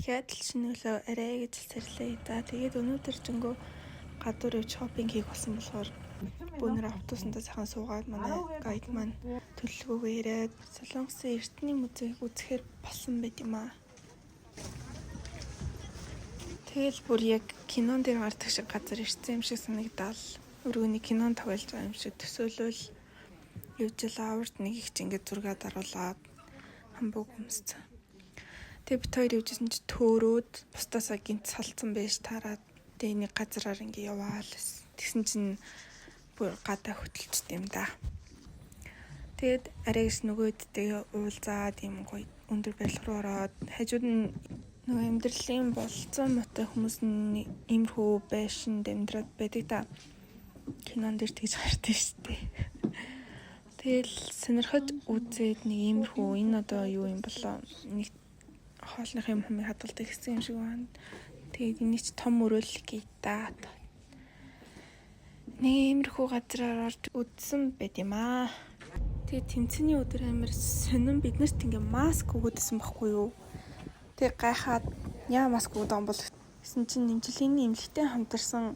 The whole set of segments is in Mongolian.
Дахиад л шинэ өглөө арай гэж сэрлээ. За, тэгээд өнөөдөр жингөө гадуур явж shopping хийх болсон болохоор бөөнөр автобусандаа сайхан суугаад, манай guide маань төлөвлөгөөгөө яриад, Солонгосын Эрдэнийн музейг үзэхээр болсон байт юм аа. Тэгэл бүр яг кинон дээр гардаг шиг газар ирсэн юм шиг санагдал. Өргөний кинон тоглож байгаа юм шиг төсөөлөл явж л авард нэг их ч ингээд зураг даруулаад, хамбуг өмссөн. Тэгээ бид хоёр явжсэн чи төөрөөд бусдаасаа гинт салцсан байж таарад, тэгээ нэг газараар ингээ яваал. Тэгсэн чинь бүр гадаа хөтөлчт юм да. Тэгээд арайгс нөгөөдтэйгээ уулзаад, юм гоё өндөр барилга руу ороод, хажууд нь нөгөө амьдралын болцоо мотой хүмүүс нь иймэрхүү байшинд амьдраад байдаг да. Кинон дээр тэгж гардаг шүү дээ. Тэгэл сонирхож үзээд, нэг иймэрхүү энэ одоо юу юм болоо, нэг хоолных юм хүмийг хадгалдаг гэсэн юм шиг байна. Тэгээд энийг ч том өрөөл гээ да. Нэг иймэрхүү газраар орж үзсэн байт юм аа. Тэгээд тэмцээний өдөр амар сонин, биднэрт ингээ маск өгөөдсөн байхгүй юу? Тэгээ гайхаад, яа маск өгөөд байгаа юм бол гэсэн чинь нэмжлэгийн эмнэлэгтэй хамтарсан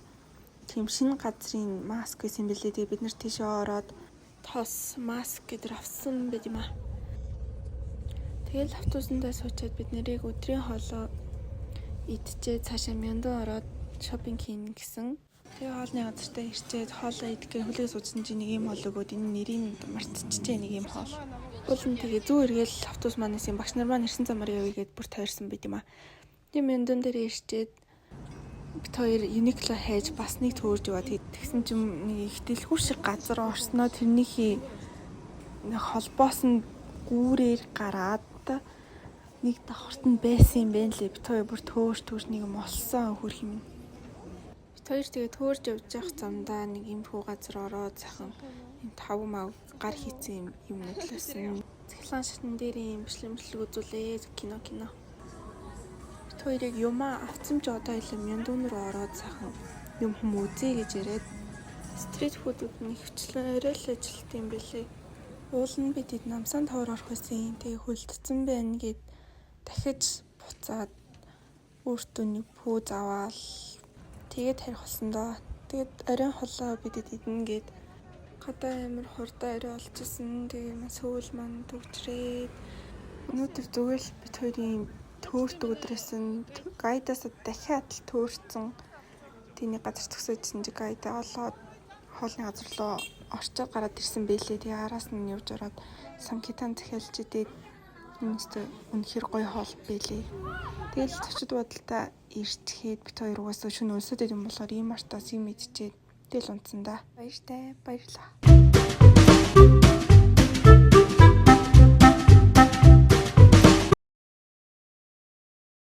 тийм шинэ газрын маск байсан юм билээ. Тэгээ бид нар тийшээ ороод тос маск гэдэр авсан байт юм аа. Тэгэл автобусандаа суучаад, бид нарыг өдрийн хоолоо идчихээ, цаашаа Мёндон ороод shopping хийнэ гэсэн. Тэгээ хоолны газартаа ирчээд, хоолоо идэхгээ хүлээ суудсан чинь нэг юм хоол өгөөд, энэ нэрийг мартчихжээ, нэг юм хоол. Уул нь тэгээ зүү эргээл автобус манаас юм багш нар маань ирсэн замаар явъя гэд бүр тойрсон байт юм аа. Тэгээ Мёндон дээр ирчээд, бид хоёр Uniqlo хайж бас нэг төөрж яваа. Тэгсэн чинь нэг их дэлгүүр шиг газар орсноо тэрнийхээ нэг холбоос нь гүүрээр гараад нэг давхарт нь байсан юм байна лээ. Бид хоёр бүр төөрч төөрч нэг юм олсон, хөрх юм. Бид хоёр тэгээ төөрж явж явах замдаа нэг иймэрхүү газар ороод, сайхан юм тав мав гар хийцэн юм юмнууд л байсан. Цахилгаан шатн дээр юм бичлэг мэтлэг үзүүлээ, кино кино. Бид хоёрыг юмаа авсан ч одоо илүү Мёндон руу ороод сайхан юм хүм үзье гэж яриад, street food ууд нь хвчлэн орой л ажилт юм бэлээ. Уул нь бид хэд Намсан Tower орох байсан. Тэгээ хөлдсөн байна гэд дахиж буцаад өөртөө нэг пүүз аваал, тэгээд харих болсон доо. Тэгээд оройн холоо бидэд идэнэ гэд, гадаа амар хурдан орой олжсэн. Тэгээ Сөүл маань төгжрээд, өнөөдөр зүгээр л бид хоёрын төөрт өдрөөс нь guide аас дахиад л төөрцөн. Тэний газар зөксөөдсөн чи guide аа олоод хоолны газар руу орчоод гараад ирсэн бэлээ. Тэгээ араас нь явж ороод самгетан захиалж идээд, энэ үнэхэр гоё хоол бэлээ. Тэгэл зочид буудалдаа ирчгээд, бид хоёр угаасаа шөнө өлсөд юм болохоор ийм мартаас юм идчихэд тэгэл унтсан да. Баяртай, баярлаа.